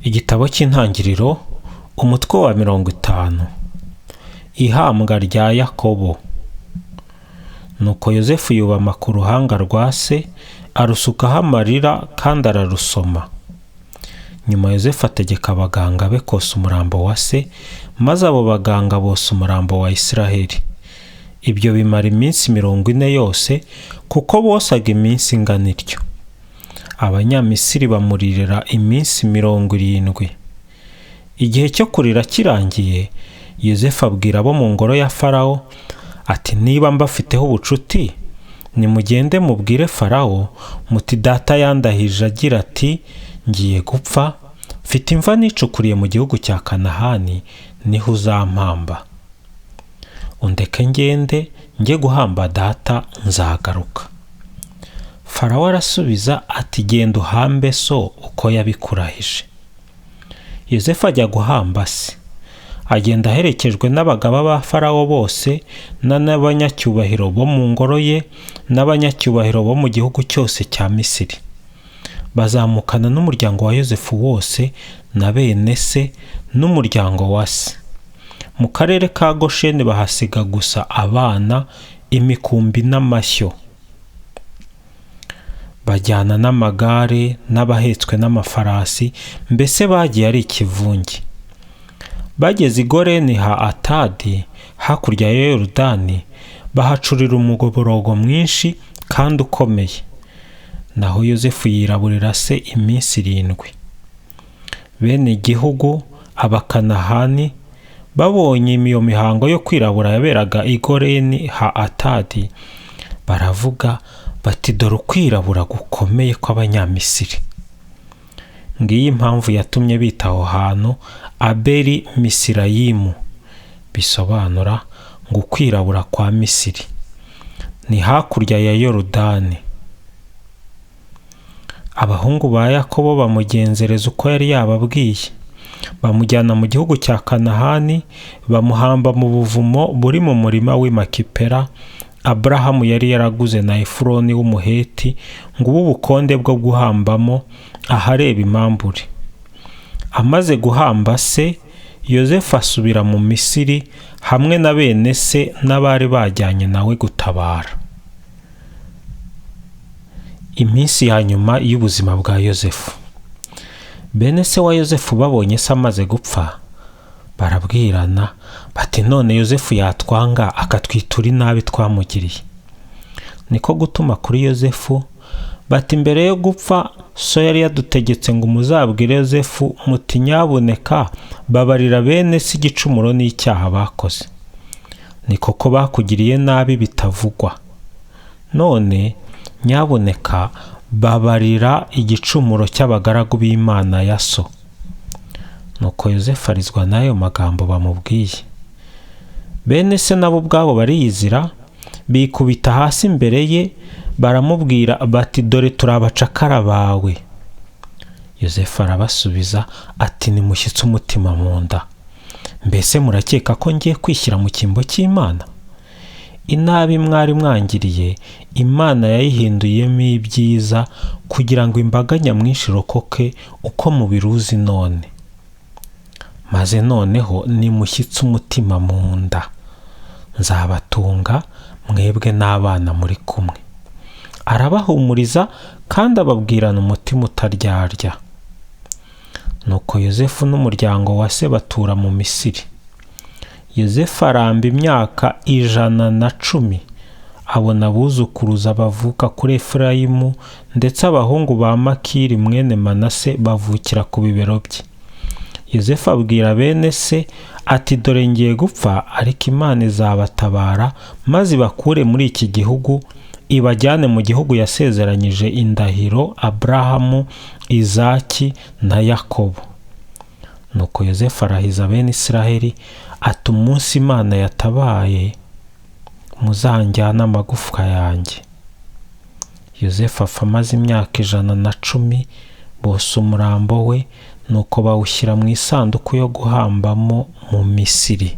Igitabo cy'Intangiriro, umutwe wa 50. Ihambwa rya Yakobo. Nuko Yozefu yubama ku ruhanga rwa se, arusukaho amarira kandi ararusoma. Nyuma Yozefu ategeka abaganga be kosa umurambo wa se, maze abo baganga bosa umurambo wa Israheli. Ibyo bimara iminsi 40 yose, kuko bosaga iminsi ingana ityo. Abanyamisiri bamuririra iminsi 70. Igihe cyo kurira kirangiye, Yozefu abwira abo mu ngoro ya Farawo ati: niba mbafiteho ubucuti, nimugende mubwire Farawo muti data yandahije agira ati ngiye gupfa, mfite imva nicukuriye mu gihugu cya Kanahani, niho uzampamba. Undeke ngende njye guhamba data, nzagaruka. Farawo arasubiza ati genda uhambe so uko yabikurahije. Yozefu ajya guhamba se, agenda aherekejwe n'abagaba ba Farawo bose n'abanyacyubahiro bo mu ngoro ye n'abanyacyubahiro bo mu gihugu cyose cya Misiri. Bazamukana n'umuryango wa Yozefu wose na bene se n'umuryango wa se. Mu karere ka Gosheni bahasiga gusa abana, imikumbi n'amashyo. Bajyana n'amagare n'abahetswe n'amafarasi, mbese bagiye ari ikivunge. Bageze i Goreni ha Atadi, hakurya ya Yorodani, bahacurira umugoborogo mwinshi kandi ukomeye. Naho Yozefu yiraburira se iminsi 7. Bene igihugu Abakanahani babonye iyo mihango yo kwirabura yaberaga i Goreni ha Atadi, baravuga bati dore ukwirabura gukomeye kw'Abanyamisiri. Ngiyi impamvu yatumye bita aho hantu Abeli Misirayimu, bisobanura ngo ukwirabura kwa Misiri. Ni hakurya ya Yorodani. Abahungu ba Yakobo bamugenzereza uko yari yababwiye, bamujyana mu gihugu cya Kanahani, bamuhamba mu buvumo buri mu murima w'i Makipela Aburahamu yari yaraguze na Efuroni w'Umuheti ngo ube ubukonde bwo guhambamo ahareba imambure. Amaze guhamba se, Yozefu asubira mu Misiri hamwe na bene se n'abari bajyanye nawe gutabara. Iminsi ya nyuma y'ubuzima bwa Yozefu. Bene se wa Yozefu babonye se amaze gupfa, barabwirana bati none Yozefu yatwanga akatwitura inabi twamugiriye. Niko gutuma kuri Yozefu bati mbere yo gupfa so yari yadutegetse ngo muzabwire Yozefu muti nyabuneka babarira bene se igicumuro n'icyaha bakoze. Ni koko bakugiriye nabi bitavugwa. None nyabuneka babarira igicumuro cy'abagaragu b'Imana ya so. Nuko Yozefu arizwa n'ayo magambo bamubwiye. Bene se nabo ubwabo bariyizira, bikubita hasi imbere ye, baramubwira bati dore turi abacakara bawe. Yozefu arabasubiza ati nimushyitse umutima mu nda. Mbese murakeka ko ngiye kwishyira mu cyimbo cy'Imana? Inabi mwari mwangiriye, Imana yayihinduyemo ibyiza kugira ngo imbaga nyamwinshi irokoke uko mubiruzi none. Maze noneho nimushyitse umutima mu nda, nzabatunga mwebwe n'abana muri kumwe. Arabahumuriza kandi ababwirana umutima utaryarya. Nuko Yozefu n'umuryango wa se batura mu Misiri. Yozefu aramba imyaka 110, abona abuzukuruza bavuka kuri Efurayimu, ndetse abahungu ba Makiri mwene Manase bavukira ku bibero bye. Yozefu abwira bene se ati dore ngiye gupfa, ariko Imana izabatabara maze ibakure muri iki gihugu, ibajyane mu gihugu yasezeranyije indahiro Aburahamu, Izaki na Yakobo. Nuko Yozefu arahiza bene Israheli ati umunsi Imana yatabaye muzanjyane amagufwa yanjye. Yozefu apfa amaze imyaka 110, bosa umurambo we, nuko bawushyira mu isanduku yo guhambamo mu Misiri.